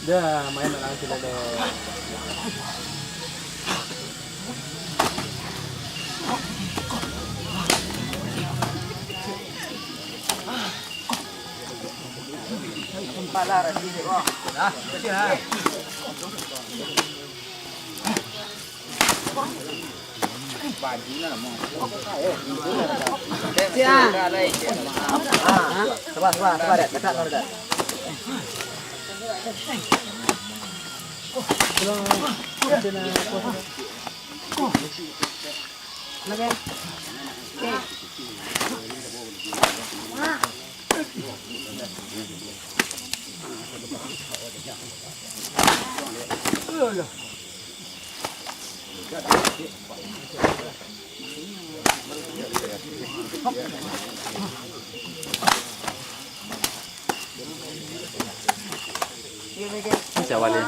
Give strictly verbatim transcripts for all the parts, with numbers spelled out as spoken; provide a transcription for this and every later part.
Dah, main anak sila deh. Sabar, sabar, sabar, dek. Dekat, sabar, dek. Ini siapa nih?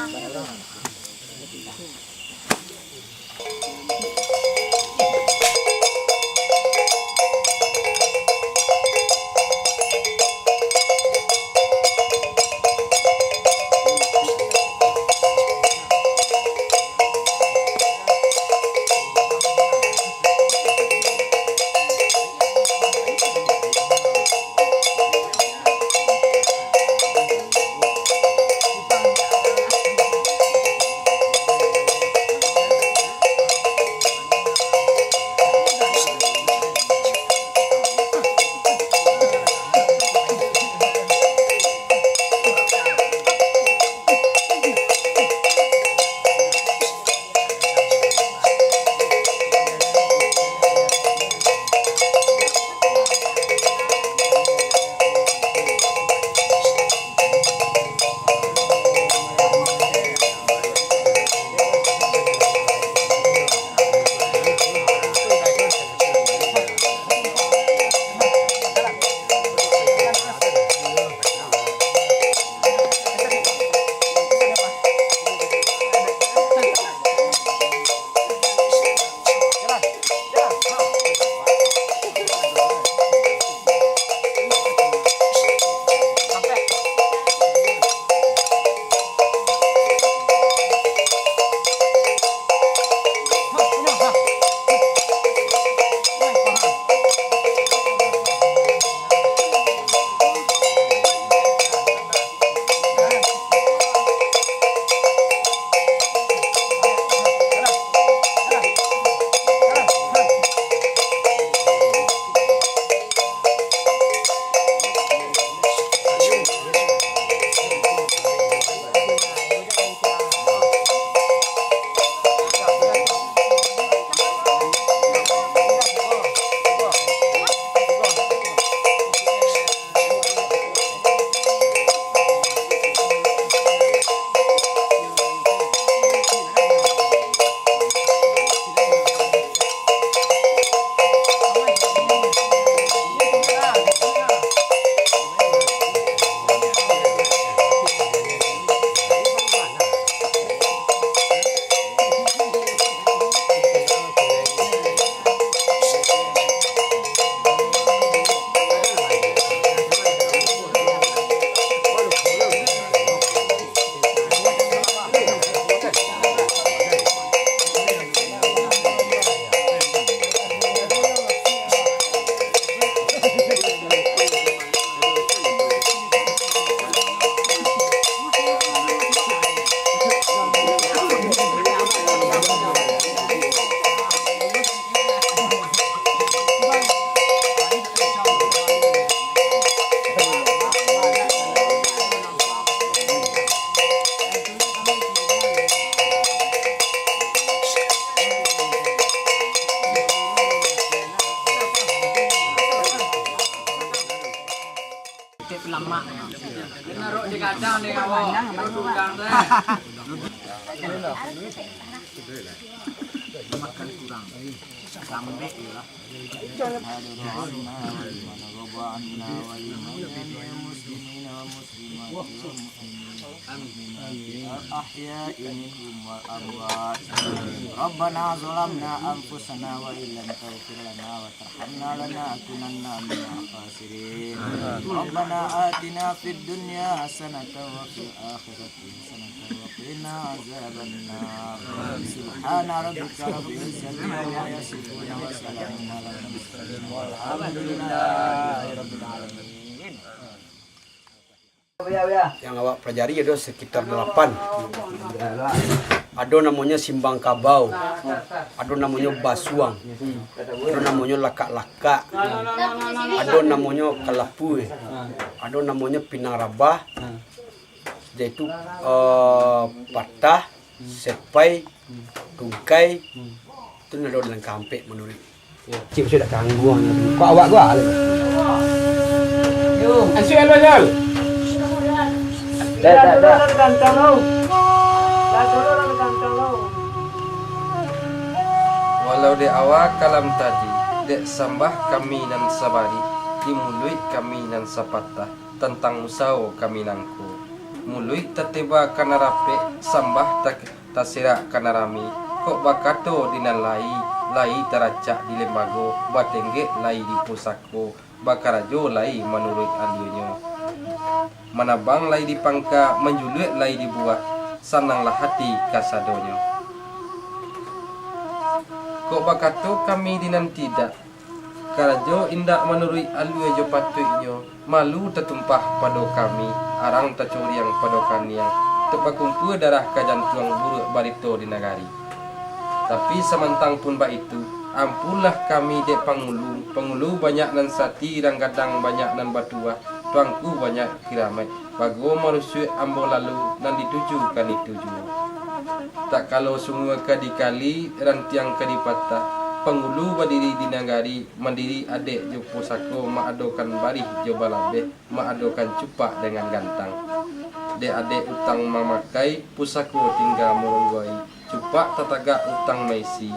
Cek pelamak. Naruh di kacang deh, awak. Naruh di udang deh. Makan kurang. Sambek je lah. الأحياء منهم والأموات. ربنا ظلمنا أنفسنا وإن لم تغفر لنا وترحمنا لنكونن من الخاسرين. ربنا آتنا في الدنيا حسنة وفي الآخرة حسنة وقنا عذاب النار. سبحان ربك رب العزة عما يصفون وسلام على المرسلين والحمد لله رب العالمين. Yang awak pelajari ado sekitar delapan. Ado namonyo simbang kabau, ado namonyo basuang, ado namonyo lakak-lakak, ado namonyo kalapui, ado namonyo pinang rabah, yaitu, eh, patah, sepai, tungkai, tu nan ado dalam kampek manuruik. Cik, cik, dak tangguang ni. Kok awak gua? Yo. Ansui alo, Jol. Dah, dah, dah. Walau dek awa kalam tadi, dek sambah kami nan sabari, di muluik kami nan sapatah, tantang usawo kami nangko. Muluik tateba ka nan rapek, sambah ta-, tasirak ka nan rami, kok bakato di nan lai, lai taracak di lembago, batenggek lai di pusako, bakarajo lai manuruik aluanyo. Manabang lai di pangka, manjuluak lai di buah, sananglah hati kasadonyo. Kok bakato kami di nan tidak, karajo indak manuruik alua jo patuiknyo, malu tatumpah pado kami, arang tacuriang pado kaniang, dek bakumpua darah ka jantuang buruak barito di nagari. Tapi samantang pun baitu, ampunlah kami dek pangulu, pangulu banyak nan sati, rang gadang banyak nan batuah, tuangku banyak kiramaik, bago marusuak ambo lalu, nan dituju ka dituju. Tak kalo sungua ka dikali, rantiang ka dipatah, pangulu badiri di nagari, mandiri adek jo pusako, maadokan barih jo balabeh, maadokan cupak dengan gantang. Dek adek utang mamakai, pusako tingga marunggoi, cupak tatagak utang maisi.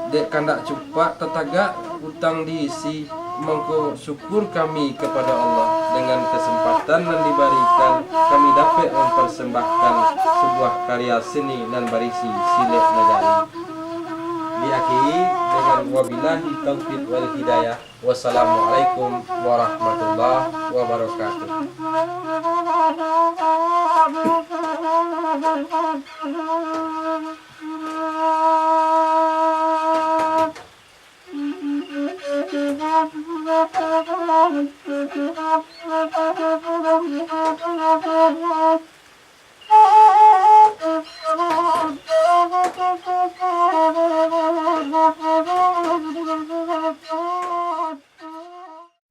Dek kandak cupak tatagak utang diisi, mangko syukur kami kapado Allah dengan kasempatan nan dibarikan kami dapek mamparsambahkan sabuah karya seni nan barisi silek nagari. Diakhiri dengan wabillahi taufiq wal hidayah. Wassalamualaikum warahmatullahi wabarakatuh.